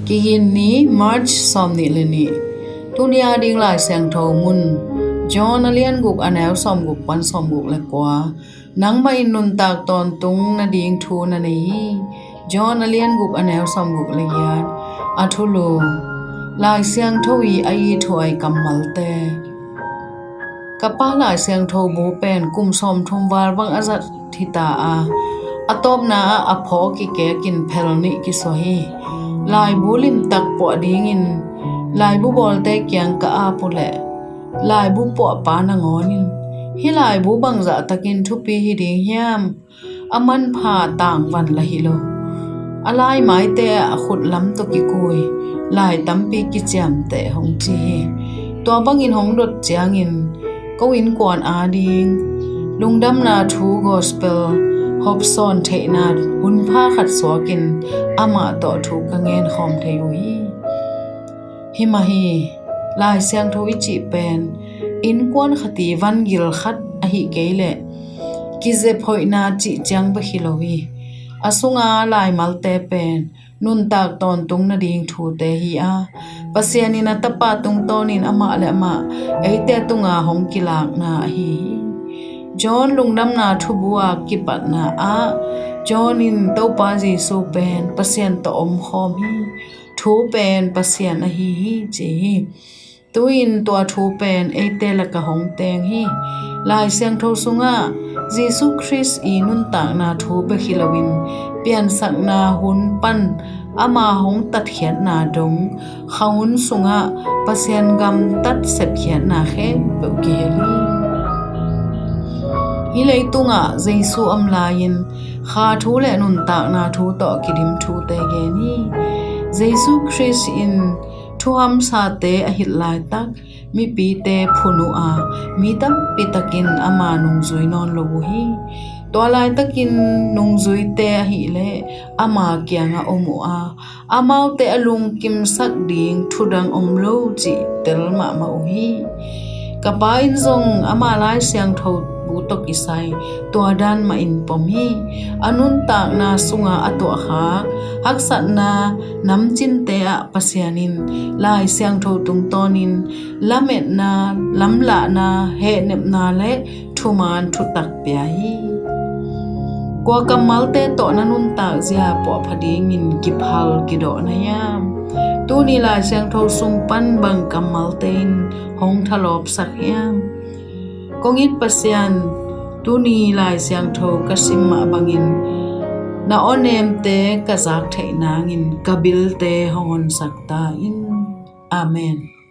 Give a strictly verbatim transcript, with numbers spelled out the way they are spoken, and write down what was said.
Kigin ni, March sawmnih le nih. Tuni a ding Lai Siangtho mun, John a lian guk a neu sawmguk pan sawmguk le kua. Nangmah in nuntak tawntung nading thu na nei hi. John a lian guk a neu sawmguk le giat. A thulu, Lai Siangtho i a ithuai kammalte. Ka pa Lai Siangtho bu pen kum sawmthum val bang a zat hi ta a, a tawpna ah a phaw kikekin phel nih kisuah hi. Laibu limtak puah dingin laibu bawlte kiang ka ap uh leh, laibu puahpa nangawn in, "Hih laibu bangzah takin thupi hi ding hiam? A manpha tangvan la hi lo. A laimaite ah a khutlam tawh kikui, lai tampi kiciamteh," hong ci hi. Tua bangin hong dot ciangin ko innkuan a ding lungdamna thu gospel hopsawn theihna hunpha khat suakin amah tawh thu ka ngenkhawm thei uh hi. Hi mah hi, Lai Siangtho i cih pen innkuan khat i vangil khat ahi kei leh kizep hoihna cih ciang bek hi lo hi. A sunga laimalte pen nuntak tawntung nading thute hi a, Pasian in a Tapa tungtawnin amah le amah eite tunga hong kilakna ahi hi. John lungdamna thubu a kipatna ah John in Topa Jesu pen Pasian tawh omkhawm hi. Thu pen Pasian ahi hi, ci hi. Tu-in tua thu pen eite lakah hong teng hi. Lai Siangtho sungah Jesu Khrist i nuntakna thu bek hi loin, piansakna hun pan ama hong tatkhiatna dong, kha hun sungah Pasian gamtat sepkhiatna khempeuh kihel hi. Hih leitungah Jesu om lai-in kha thu le nuntakna thu tawh kidim thute gen hi. Jesu Khrist in thuhamsate a hilh laitak mipite phun uh a, mi tampi takin ama nungzui nawn lo uh hi. Tua laitakin nungzuite ahileh ama kiangah om uh a, amaute a lungkimsak ding thudang om lo cih tel mahmah uh hi. Ka pa in zong ama Lai Siangtho bu tawh kisai tua dan mahin pom hi. A nuntakna sunga a tuahkhak haksatna namcinte ah Pasian in Lai Siangtho tungtawnin lametna, lamlahna, hehnepna le thuman thutak pia hi. Kua kammalte tawh na nuntak zia puahpha dingin kiphal kidawh na hiam? Tuni Lai Siangtho sung pan bang kammalte in hong thalawpsak hiam? Kong it Pasian, tuni Lai Siangtho ka sim mah bangin na awnemte ka zak theih nangin ka bilte hong honsak ta in. Amen.